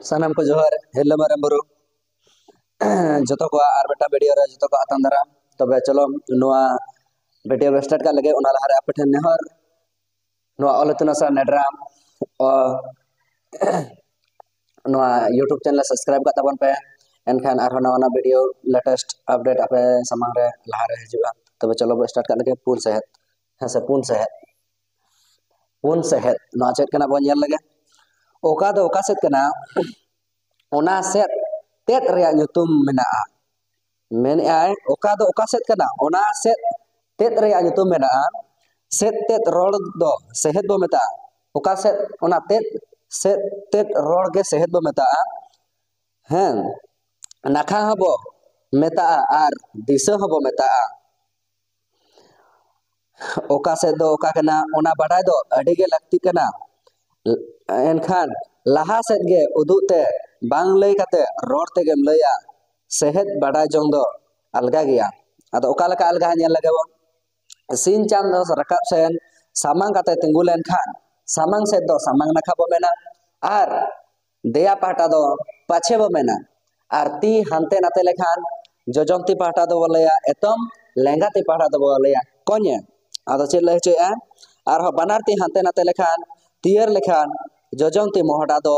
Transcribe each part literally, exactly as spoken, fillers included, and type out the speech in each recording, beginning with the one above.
ᱥᱟᱱᱟᱢ ᱠᱚ ᱡᱚᱦᱟᱨ, ᱦᱤᱨᱞᱟᱹ ᱢᱟᱨᱟᱝ ᱵᱩᱨᱩ ᱡᱚᱛᱚ ᱠᱚᱣᱟᱜ ᱟᱨ ᱢᱤᱫᱴᱟᱝ ᱵᱷᱤᱰᱤᱭᱳ ᱨᱮ ᱡᱚᱛᱚ ᱠᱚ ᱟᱛᱟᱝ ᱫᱟᱨᱟᱢ᱾ ᱛᱚᱵᱮ ᱪᱚᱞᱚ, ᱱᱚᱣᱟ ᱵᱷᱤᱰᱤᱭᱳ ᱥᱴᱟᱨᱴ ᱠᱟᱜ ᱞᱟᱹᱜᱤᱫ, ᱚᱱᱟ ᱞᱟᱦᱟᱨᱮ ᱟᱯᱮ ᱴᱷᱮᱱ ᱱᱮᱦᱚᱨ, ᱱᱚᱣᱟ ᱚᱞ ᱤᱛᱩᱱ ᱟᱥᱲᱟ ᱱᱮᱰᱨᱟᱢ ᱚ, ᱱᱚᱣᱟ ᱤᱭᱩᱴᱩᱵᱽ ᱪᱮᱱᱮᱞ ᱥᱟᱵᱥᱠᱨᱟᱭᱤᱵ ᱠᱟᱜ ᱛᱟᱵᱚᱱ ᱯᱮ, ᱮᱱᱠᱷᱟᱱ ᱟᱨᱦᱚᱸ ᱱᱟᱣᱟ ᱱᱟᱣᱟ ᱵᱷᱤᱰᱤᱭᱳ ᱞᱮᱴᱮᱥᱴ ᱟᱯᱰᱮᱴ ᱟᱯᱮ ᱥᱟᱢᱟᱝ ᱨᱮ ᱞᱟᱦᱟᱨᱮ ᱦᱤᱡᱩᱜᱼᱟ᱾ ᱛᱚᱵᱮ ᱪᱚᱞᱚ ᱵᱚ ᱥᱴᱟᱨᱴ ᱠᱟᱜ ᱞᱮᱜᱮ᱾ ᱯᱩᱱ ᱥᱮᱦᱮᱫ, ᱦᱮᱸ ᱥᱮ, ᱯᱩᱱ ᱥᱮᱦᱮᱫ, ᱯᱩᱱ ᱥᱮᱦᱮᱫ ᱱᱚᱣᱟ ᱪᱮᱫ ᱠᱟᱱᱟ ᱵᱚᱱ ᱧᱮᱞ ᱞᱮᱜᱮ᱾ ᱚᱠᱟ ᱫᱚ ᱚᱠᱟ ᱥᱮᱫ ᱠᱟᱱᱟ, ᱚᱱᱟ ᱥᱮᱫ ᱛᱮᱫ ᱨᱮᱭᱟᱜ ᱧᱩᱛᱩᱢ ᱢᱮᱱᱟᱜᱼᱟ᱾ ᱢᱮᱱᱮᱫᱼᱟᱭ, ᱚᱠᱟ ᱫᱚ ᱚᱠᱟ ᱥᱮᱫ ᱠᱟᱱᱟ, ᱚᱱᱟ ᱥᱮᱫ ᱛᱮᱫ ᱨᱮᱭᱟᱜ ᱧᱩᱛᱩᱢ ᱢᱮᱱᱟᱜᱼᱟ᱾ ᱥᱮᱫ ᱛᱮᱫ ᱨᱚᱲ ᱫᱚ ᱥᱮᱦᱮᱫ ᱵᱚ ᱢᱮᱛᱟᱜᱼᱟ᱾ ᱚᱠᱟ ᱥᱮᱫ, ᱚᱱᱟ ᱛᱮᱫ, ᱥᱮᱫ ᱛᱮᱫ ᱨᱚᱲ ᱜᱮ ᱥᱮᱦᱮᱫ ᱵᱚ ᱢᱮᱛᱟᱜᱼᱟ᱾ ᱦᱮᱸ, ᱱᱟᱠᱷᱟ ᱦᱚᱸᱵᱚ ᱢᱮᱛᱟᱜᱼᱟ ᱟᱨ ᱫᱤᱥᱟᱹ ᱦᱚᱸᱵᱚ ᱢᱮᱛᱟᱜᱼᱟ᱾ ᱚᱠᱟ ᱥᱮᱫ ᱫᱚ ᱚᱠᱟ ᱠᱟᱱᱟ, ᱚᱱᱟ ᱵᱟᱰᱟᱭ ᱫᱚ ᱟᱹᱰᱤ ᱜᱮ ᱞᱟᱹᱠᱛᱤ ᱠᱟᱱᱟ᱾ ᱮᱱᱠᱷᱟᱱ ᱞᱟᱦᱟ ᱥᱮᱫ ᱜᱮ ᱩᱫᱩᱜ ᱛᱮ, ᱵᱟᱝ ᱞᱟᱹᱭ ᱠᱟᱛᱮ ᱨᱚᱲ ᱛᱮᱜᱮᱢ ᱞᱟᱹᱭᱟ᱾ ᱥᱮᱦᱮᱫ ᱵᱟᱰᱟᱭ ᱡᱚᱝ ᱫᱚ ᱟᱞᱜᱟ ᱜᱮᱭᱟ᱾ ᱟᱫᱚ ᱚᱠᱟ ᱞᱮᱠᱟ ᱟᱞᱜᱟ, ᱧᱮᱞ ᱞᱮᱜᱮ ᱵᱚᱱ᱾ ᱥᱤᱧ ᱪᱟᱸᱫᱚ ᱨᱟᱠᱟᱵ ᱥᱮᱱ ᱥᱟᱢᱟᱝ ᱠᱟᱛᱮ ᱛᱤᱸᱜᱩ ᱞᱮᱱᱠᱷᱟᱱ, ᱥᱟᱢᱟᱝ ᱥᱮᱫ ᱫᱚ ᱥᱟᱢᱟᱝ ᱱᱟᱠᱷᱟ ᱵᱚ ᱢᱮᱱᱟ, ᱟᱨ ᱫᱮᱭᱟ ᱯᱟᱦᱴᱟ ᱫᱚ ᱯᱟᱪᱷᱮ ᱵᱚ ᱢᱮᱱᱟ, ᱟᱨ ᱛᱤ ᱦᱟᱱᱛᱮ ᱱᱟᱛᱮ ᱞᱮᱠᱷᱟᱱ ᱡᱚᱡᱚᱢ ᱛᱤ ᱯᱟᱦᱴᱟ ᱫᱚᱵᱚ ᱞᱟᱹᱭᱟ ᱮᱛᱚᱢ, ᱞᱮᱸᱜᱟ ᱛᱤ ᱯᱟᱦᱴᱟ ᱫᱚᱵᱚ ᱞᱟᱹᱭᱟ ᱠᱚᱧᱮ᱾ ᱟᱫᱚ ᱪᱮᱫ ᱞᱟᱹᱭ ᱦᱚᱪᱚᱭᱮᱫᱼᱟ? ᱟᱨᱦᱚᱸ ᱵᱟᱱᱟᱨ ᱛᱤ ᱦᱟᱱᱛᱮ ᱱᱟᱛᱮ ᱞᱮᱠᱷᱟᱱ, ᱛᱤᱭᱟᱹᱨ ᱞᱮᱠᱷᱟᱱ, ᱡᱚᱡᱚᱢ ᱛᱤ ᱢᱚᱦᱰᱟ ᱫᱚ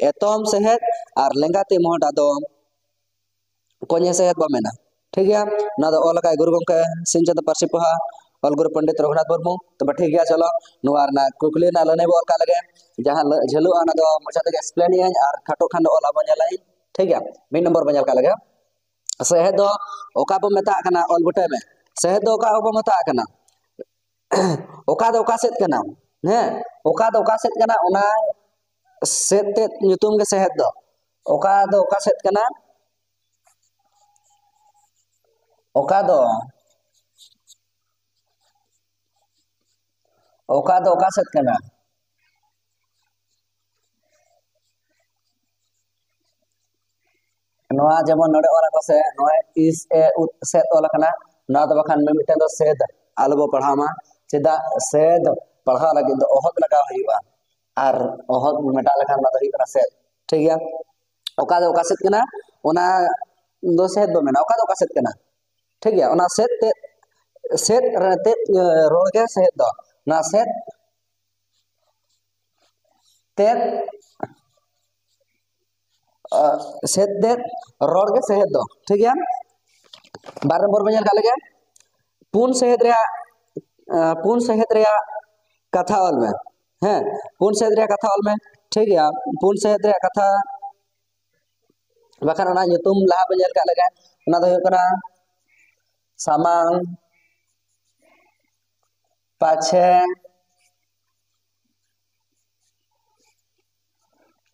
ᱮᱛᱚᱢ ᱥᱮᱦᱮᱫ ᱟᱨ ᱞᱮᱸᱜᱟ ᱛᱤ ᱢᱚᱦᱰᱟ ᱫᱚ ᱠᱚᱧᱮ ᱥᱮᱦᱮᱫ ᱵᱚ ᱢᱮᱱᱟ᱾ ᱴᱷᱤᱠ ᱜᱮᱭᱟ, ᱱᱚᱣᱟ ᱫᱚ ᱚᱞ ᱟᱠᱟᱫ ᱜᱩᱨᱩ ᱜᱚᱢᱠᱮ ᱥᱤᱧ ᱪᱟᱸᱫᱚ ᱯᱟᱹᱨᱥᱤ ᱯᱚᱦᱟ, ᱚᱞ ᱜᱩᱨᱩ ᱯᱚᱱᱰᱤᱛ ᱨᱚᱜᱷᱩᱱᱟᱛᱷ ᱢᱩᱨᱢᱩ᱾ ᱛᱚᱵᱮ ᱴᱷᱤᱠ ᱜᱮᱭᱟ, ᱪᱚᱞᱚ, ᱱᱚᱣᱟ ᱨᱮᱱᱟᱜ ᱠᱩᱠᱞᱤ ᱨᱮᱱᱟᱜ ᱞᱟᱹᱱᱟᱹᱭ ᱵᱚ ᱚᱞ ᱠᱟᱜ ᱞᱮᱜᱮ᱾ ᱡᱟᱦᱟᱸ ᱞᱟᱹ-, ᱡᱷᱟᱹᱞᱩᱜᱼᱟ, ᱚᱱᱟ ᱫᱚ ᱢᱚᱪᱟ ᱛᱮᱜᱮ ᱮᱠᱥᱯᱞᱮᱱ ᱟᱹᱧ, ᱟᱨ ᱠᱷᱟᱴᱚᱜ ᱠᱷᱟᱱ ᱫᱚ ᱚᱞ ᱟᱵᱚ ᱧᱮᱞᱟᱹᱧ᱾ ᱴᱷᱤᱠ ᱜᱮᱭᱟ, ᱢᱤᱫ ᱱᱚᱢᱵᱚᱨ ᱵᱚ ᱧᱮᱞ ᱠᱟᱜ ᱞᱮᱜᱮ᱾ ᱥᱮᱦᱮᱫ ᱫᱚ ᱚᱠᱟ ᱵᱚ ᱢᱮᱛᱟᱜ ᱠᱟᱱᱟ? ᱚᱞ ᱜᱚᱴᱟᱭ ᱢᱮ᱾ ᱥᱮᱦᱮᱫ ᱫᱚ ᱚᱠᱟ ᱵᱚ ᱢᱮᱛᱟᱜ ᱠᱟᱱᱟ? ᱚᱠᱟ ᱫᱚ ᱚᱠᱟ ᱥᱮᱫ ᱠᱟᱱᱟ? ᱦᱮᱸ, ᱚᱠᱟ ᱫᱚ ᱚᱠᱟ ᱥᱮᱫ ᱠᱟᱱᱟ, ᱚᱱᱟ ᱥᱮᱫ ᱛᱮᱫ ᱧᱩᱛᱩᱢ ᱜᱮ ᱥᱮᱦᱮᱫ ᱫᱚ᱾ ᱚᱠᱟ ᱫᱚ ᱚᱠᱟ ᱥᱮᱫ ᱠᱟᱱᱟ? ᱚᱠᱟ ᱫᱚ, ᱚᱠᱟ ᱫᱚ ᱚᱠᱟ ᱥᱮᱫ ᱠᱟᱱᱟ? ᱱᱚᱣᱟ ᱡᱮᱢᱚᱱ ᱱᱚᱰᱮ ᱚᱞ ᱟᱠᱚ ᱥᱮ, ᱱᱚᱜᱼᱚᱭ ᱤᱥ ᱮ ᱩᱫ ᱥᱮᱫ ᱚᱞ ᱟᱠᱟᱱᱟ, ᱱᱚᱣᱟ ᱫᱚ ᱵᱟᱠᱷᱟᱱ ᱢᱤᱢᱤᱫᱴᱟᱝ ᱫᱚ ᱥᱮᱫ ᱟᱞᱚ ᱵᱚ ᱯᱟᱲᱦᱟᱣ ᱢᱟ᱾ ᱪᱮᱫᱟᱜ? ᱥᱮᱫ ᱯᱟᱲᱦᱟᱣ ᱞᱟᱹᱜᱤᱫ ᱫᱚ ᱚᱦᱚᱫ ᱞᱟᱜᱟᱣ ᱦᱩᱭᱩᱜᱼᱟ, ᱟᱨ ᱚᱦᱚᱫ ᱢᱮᱴᱟᱣ ᱞᱮᱠᱷᱟᱱ ᱚᱱᱟ ᱫᱚ ᱦᱩᱭᱩᱜ ᱠᱟᱱᱟ ᱥᱮᱫ᱾ ᱴᱷᱤᱠ ᱜᱮᱭᱟ᱾ ᱚᱠᱟ ᱫᱚ ᱚᱠᱟ ᱥᱮᱫ ᱠᱟᱱᱟ, ᱚᱱᱟ ᱫᱚ ᱥᱮᱦᱮᱫ ᱵᱚ ᱢᱮᱱᱟ᱾ ᱚᱠᱟ ᱫᱚ ᱚᱠᱟ ᱥᱮᱫ ᱠᱟᱱᱟ? ᱴᱷᱤᱠ ᱜᱮᱭᱟ, ᱚᱱᱟ ᱥᱮᱫ ᱛᱮᱫ, ᱥᱮᱫ ᱨᱮ ᱛᱮᱫ, ᱮ, ᱨᱚᱲ ᱜᱮ ᱥᱮᱦᱮᱫ ᱫᱚ᱾ ᱚᱱᱟ ᱥᱮᱫ ᱛᱮᱫ, ᱮ, ᱥᱮᱫ ᱛᱮᱫ ᱨᱚᱲ ᱜᱮ ᱥᱮᱦᱮᱫ ᱫᱚ᱾ ᱴᱷᱤᱠ ᱜᱮᱭᱟ, ᱵᱟᱨ ᱱᱚᱢᱵᱚᱨ ᱵᱚᱱ ᱧᱮᱞ ᱠᱟᱜ ᱞᱮᱜᱮ᱾ ᱯᱩᱱ ᱥᱮᱦᱮᱫ ᱨᱮᱭᱟᱜ, ᱮ, ᱯᱩᱱ ᱥᱮᱦᱮᱫ ᱨᱮᱭᱟᱜ ᱠᱟᱛᱷᱟ ᱚᱞ ᱢᱮ᱾ ᱦᱮᱸ, ᱯᱩᱱ ᱥᱮᱦᱮᱫ ᱨᱮᱭᱟᱜ ᱠᱟᱛᱷᱟ ᱚᱞ ᱢᱮ᱾ ᱴᱷᱤᱠ ᱜᱮᱭᱟ, ᱯᱩᱱ ᱥᱮᱦᱮᱫ ᱨᱮᱭᱟᱜ ᱠᱟᱛᱷᱟ, ᱵᱟᱠᱷᱟᱱ ᱚᱱᱟ ᱧᱩᱛᱩᱢ ᱞᱟᱦᱟ ᱵᱚᱱ ᱧᱮᱞ ᱠᱟᱜ ᱞᱮᱜᱮ᱾ ᱚᱱᱟ ᱫᱚ ᱦᱩᱭᱩᱜ ᱠᱟᱱᱟ ᱥᱟᱢᱟᱝ, ᱯᱟᱪᱷᱮ,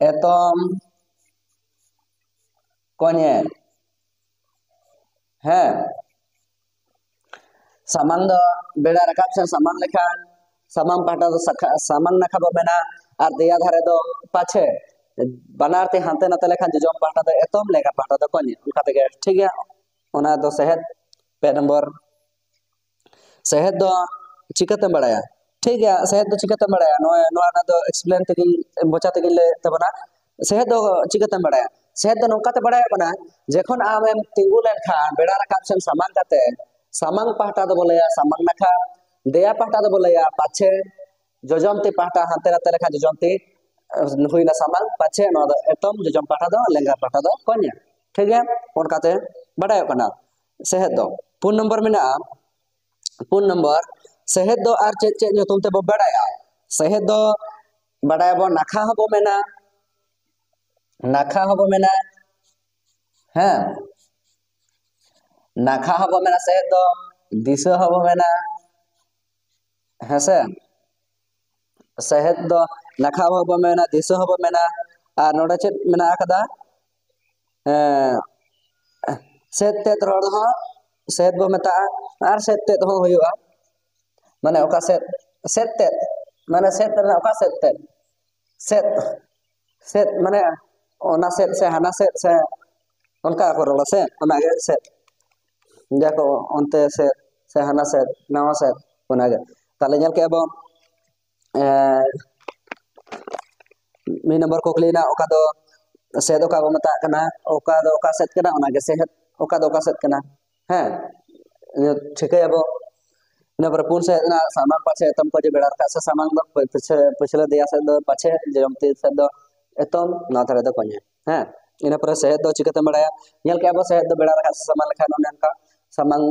ᱮᱛᱚᱢ, ᱠᱚᱧᱮ᱾ ᱦᱮᱸ, ᱥᱟᱢᱟᱝ ᱫᱚ ᱵᱮᱲᱟ ᱨᱟᱠᱟᱵ ᱥᱮᱫ ᱥᱟᱢᱟᱝ ᱞᱮᱠᱷᱟᱱ ᱥᱟᱢᱟᱝ ᱯᱟᱦᱴᱟ ᱫᱚ ᱥᱟᱠᱷᱟ-, ᱥᱟᱢᱟᱝ ᱱᱟᱠᱷᱟ ᱵᱚ ᱢᱮᱱᱟ, ᱟᱨ ᱫᱮᱭᱟ ᱫᱷᱟᱨᱮ ᱫᱚ ᱯᱟᱪᱷᱮ᱾ ᱵᱟᱱᱟᱨ ᱛᱮ ᱦᱟᱱᱛᱮ ᱱᱟᱛᱮ ᱞᱮᱠᱷᱟᱱ ᱡᱚᱡᱚᱢ ᱯᱟᱦᱴᱟ ᱫᱚ ᱮᱛᱚᱢ, ᱞᱮᱸᱜᱟ ᱯᱟᱦᱴᱟ ᱫᱚ ᱠᱚᱧᱮ᱾ ᱚᱱᱠᱟ ᱛᱮᱜᱮ ᱴᱷᱤᱠ ᱜᱮᱭᱟ᱾ ᱚᱱᱟ ᱫᱚ ᱥᱮᱦᱮᱫ ᱯᱮ ᱱᱚᱢᱵᱚᱨ᱾ ᱥᱮᱦᱮᱫ ᱫᱚ ᱪᱤᱠᱟᱹᱛᱮᱢ ᱵᱟᱲᱟᱭᱟ? ᱴᱷᱤᱠ ᱜᱮᱭᱟ, ᱥᱮᱦᱮᱫ ᱫᱚ ᱪᱤᱠᱟᱹᱛᱮᱢ ᱵᱟᱲᱟᱭᱟ? ᱱᱚᱣᱟ, ᱱᱚᱣᱟ ᱨᱮᱱᱟᱜ ᱫᱚ explain ᱛᱮᱜᱮᱧ, ᱢᱚᱪᱟ ᱛᱮᱜᱮᱧ ᱞᱟᱹᱭᱮᱫ ᱛᱟᱵᱚᱱᱟ᱾ ᱥᱮᱦᱮᱫ ᱫᱚ ᱪᱤᱠᱟᱹᱛᱮᱢ ᱵᱟᱲᱟᱭᱟ? ᱥᱮᱦᱮᱫ ᱫᱚ ᱱᱚᱝᱠᱟ ᱛᱮ ᱵᱟᱲᱟᱭᱚᱜ ᱠᱟᱱᱟ, ᱡᱚᱠᱷᱚᱱ ᱟᱢᱮᱢ ᱛᱤᱸᱜᱩ ᱞᱮᱱᱠᱷᱟᱱ ᱵᱮᱲᱟ ᱨᱟᱠᱟᱵ ᱥᱮᱱ ᱥᱟᱢᱟᱝ ᱠᱟᱛᱮ, ᱥᱟᱢᱟᱝ ᱯᱟᱦᱴᱟ ᱫᱚᱵᱚ ᱞᱟᱹᱭᱟ ᱥᱟᱢᱟᱝ ᱱᱟᱠᱷᱟ, ᱫᱮᱭᱟ ᱯᱟᱦᱴᱟ ᱫᱚᱵᱚ ᱞᱟᱹᱭᱟ ᱯᱟᱪᱷᱮ, ᱡᱚᱡᱚᱢ ᱛᱤ ᱯᱟᱦᱴᱟ ᱦᱟᱱᱛᱮ ᱱᱟᱛᱮ ᱞᱮᱠᱷᱟᱱ ᱡᱚᱡᱚᱢ ᱛᱤ, ᱦᱩᱭᱱᱟ ᱥᱟᱢᱟᱝ, ᱯᱟᱪᱷᱮ ᱱᱚᱣᱟ ᱫᱚ ᱮᱛᱚᱢ, ᱡᱚᱡᱚᱢ ᱯᱟᱦᱴᱟ ᱫᱚ ᱞᱮᱸᱜᱟ ᱯᱟᱦᱴᱟ ᱫᱚ ᱠᱚᱧᱮ᱾ ᱴᱷᱤᱠ ᱜᱮᱭᱟ, ᱚᱱᱠᱟᱛᱮ ᱵᱟᱰᱟᱭᱚᱜ ᱠᱟᱱᱟ᱾ ᱥᱮᱦᱮᱫ ᱫᱚ ᱯᱩᱱ ᱱᱚᱢᱵᱚᱨ ᱢᱮᱱᱟᱜᱼᱟ᱾ ᱯᱩᱱ ᱱᱚᱢᱵᱚᱨ, ᱥᱮᱦᱮᱫ ᱫᱚ ᱟᱨ ᱪᱮᱫ ᱪᱮᱫ ᱧᱩᱛᱩᱢ ᱛᱮᱵᱚ ᱵᱟᱰᱟᱭᱟ? ᱥᱮᱦᱮᱫ ᱫᱚ ᱵᱟᱰᱟᱭᱟᱵᱚ, ᱱᱟᱠᱷᱟ ᱦᱚᱸᱵᱚ ᱢᱮᱱᱟ, ᱱᱟᱠᱷᱟ ᱦᱚᱸᱵᱚ ᱢᱮᱱᱟ, ᱦᱮᱸ, ᱱᱟᱠᱷᱟ ᱦᱚᱸᱵᱚ ᱢᱮᱱᱟ, ᱥᱮᱦᱮᱫ ᱫᱚ ᱫᱤᱥᱟᱹ ᱦᱚᱸᱵᱚ ᱢᱮᱱᱟ, ᱦᱮᱸᱥᱮ? ᱥᱮᱦᱮᱫ ᱫᱚ ᱱᱟᱠᱷᱟ ᱦᱚᱸᱵᱚ ᱢᱮᱱᱟ, ᱫᱤᱥᱟᱹ ᱦᱚᱸᱵᱚ ᱢᱮᱱᱟ᱾ ᱟᱨ ᱱᱚᱰᱮ ᱪᱮᱫ ᱢᱮᱱᱟᱜ ᱟᱠᱟᱫᱟ? ᱮᱸ, ᱥᱮᱫ ᱛᱮᱫ ᱨᱚᱲ ᱦᱚᱸ ᱥᱮᱫ ᱵᱚ ᱢᱮᱛᱟᱜᱼᱟ, ᱟᱨ ᱥᱮᱫ ᱛᱮᱫ ᱦᱚᱸ ᱦᱩᱭᱩᱜᱼᱟ᱾ ᱢᱟᱱᱮ ᱚᱠᱟ ᱥᱮᱫ, ᱥᱮᱫ ᱛᱮᱫ, ᱢᱟᱱᱮ ᱥᱮᱫ ᱨᱮᱱᱟᱜ ᱚᱠᱟ ᱥᱮᱫ ᱛᱮᱫ? ᱥᱮᱫ, ᱥᱮᱫ ᱢᱟᱱᱮ ᱚᱱᱟ ᱥᱮᱫ ᱥᱮ ᱦᱟᱱᱟ ᱥᱮᱫ ᱥᱮ ᱚᱱᱠᱟ ᱠᱚ ᱨᱚᱲᱟ ᱥᱮ, ᱚᱱᱟᱜᱮ ᱥᱮᱫ᱾ ᱡᱟ ᱠᱚ ᱚᱱᱛᱮ ᱥᱮᱫ ᱥᱮ ᱦᱟᱱᱟ ᱥᱮᱫ, ᱱᱟᱣᱟ ᱥᱮᱫ, ᱚᱱᱟᱜᱮ᱾ ᱛᱟᱦᱞᱮ ᱧᱮᱞ ᱠᱮᱜᱼᱟ ᱵᱚᱱ, ᱮᱸ, ᱢᱤᱫ ᱱᱚᱢᱵᱚᱨ ᱠᱩᱠᱞᱤ ᱨᱮᱱᱟᱜ ᱚᱠᱟ ᱫᱚ ᱥᱮᱫ ᱚᱠᱟ ᱵᱚ ᱢᱮᱛᱟᱜ ᱠᱟᱱᱟ, ᱚᱠᱟ ᱫᱚ ᱚᱠᱟ ᱥᱮᱫ ᱠᱟᱱᱟ, ᱚᱱᱟᱜᱮ ᱥᱮᱦᱮᱫ, ᱚᱠᱟ ᱫᱚ ᱚᱠᱟ ᱥᱮᱫ ᱠᱟᱱᱟ᱾ ᱦᱮᱸ, ᱤᱱᱟᱹ ᱴᱷᱤᱠᱟᱹᱭᱟᱵᱚ᱾ ᱤᱱᱟᱹ ᱯᱚᱨᱮ ᱯᱩᱱ ᱥᱮᱫ ᱨᱮᱱᱟᱜ ᱥᱟᱢᱟᱝ ᱯᱟᱪᱮ ᱮᱛᱚᱢ ᱠᱚ ᱡᱮ ᱵᱮᱲᱟ ᱨᱟᱠᱟᱵ ᱥᱮ ᱥᱟᱢᱟᱝ ᱫᱚ ᱯᱟᱹ-, ᱯᱟᱹᱪᱷᱞᱟᱹ, ᱯᱟᱹᱪᱷᱞᱟᱹ ᱫᱮᱭᱟ ᱥᱮᱫ ᱫᱚ ᱯᱟᱪᱷᱮ, ᱡᱚᱡᱚᱢ ᱛᱤ ᱥᱮᱫ ᱫᱚ ᱮᱛᱚᱢ, ᱱᱚᱣᱟ ᱫᱷᱟᱨᱮ ᱫᱚ ᱠᱚᱧᱮ᱾ ᱦᱮᱸ, ᱤᱱᱟᱹ ᱯᱚᱨᱮ ᱥᱮᱦᱮᱫ ᱫᱚ ᱪᱤᱠᱟᱹᱛᱮᱢ ᱵᱟᱲᱟᱭᱟ? ᱧᱮᱞ ᱠᱮᱜᱼᱟ ᱵᱚ, ᱥᱮᱦᱮᱫ ᱫᱚ ᱵᱮᱲᱟ ᱨᱟᱠᱟᱵ ᱥᱮ ᱥᱟᱢᱟᱝ ᱞᱮᱠᱷᱟᱱ ᱚᱱᱮ ᱚᱱᱠᱟ ᱥᱟᱢᱟᱝ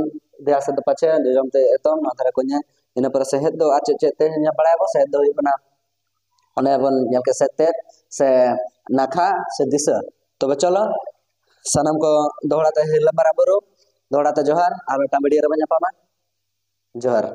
ᱫᱮᱭᱟ ᱥᱮᱫ ᱫᱚ ᱯᱟᱪᱷᱮ, ᱡᱚᱡᱚᱢ ᱛᱤ ᱮᱛᱚᱢ, ᱱᱚᱣᱟ ᱫᱷᱟᱨᱮ ᱠᱚᱧᱮ᱾ ᱤᱱᱟᱹ ᱯᱚᱨᱮ ᱥᱮᱦᱮᱫ ᱫᱚ ᱟᱨ ᱪᱮᱫ ᱪᱮᱫ ᱛᱮ ᱧᱮᱞ ᱵᱟᱲᱟᱭᱟᱵᱚ? ᱥᱮᱦᱮᱫ ᱫᱚ ᱦᱩᱭᱩᱜ ᱠᱟᱱᱟ, ᱚᱱᱮ ᱵᱚᱱ ᱧᱮᱞ ᱠᱮᱫ, ᱥᱮᱫ ᱛᱮ ᱥᱮ ᱱᱟᱠᱷᱟ ᱥᱮ ᱫᱤᱥᱟᱹ᱾ ᱛᱚᱵᱮ ᱪᱚᱞᱚ, ᱥᱟᱱᱟᱢ ᱠᱚ ᱫᱚᱦᱲᱟ ᱛᱮ ᱦᱤᱨᱞᱟᱹ ᱢᱟᱨᱟᱝ ᱵᱩᱨᱩ, ᱫᱚᱦᱲᱟ ᱛᱮ ᱡᱚᱦᱟᱨ, ᱟᱨ ᱢᱤᱫᱴᱟᱝ video ᱨᱮᱵᱚᱱ ᱧᱟᱯᱟᱢᱟ᱾ ᱡᱚᱦᱟᱨ᱾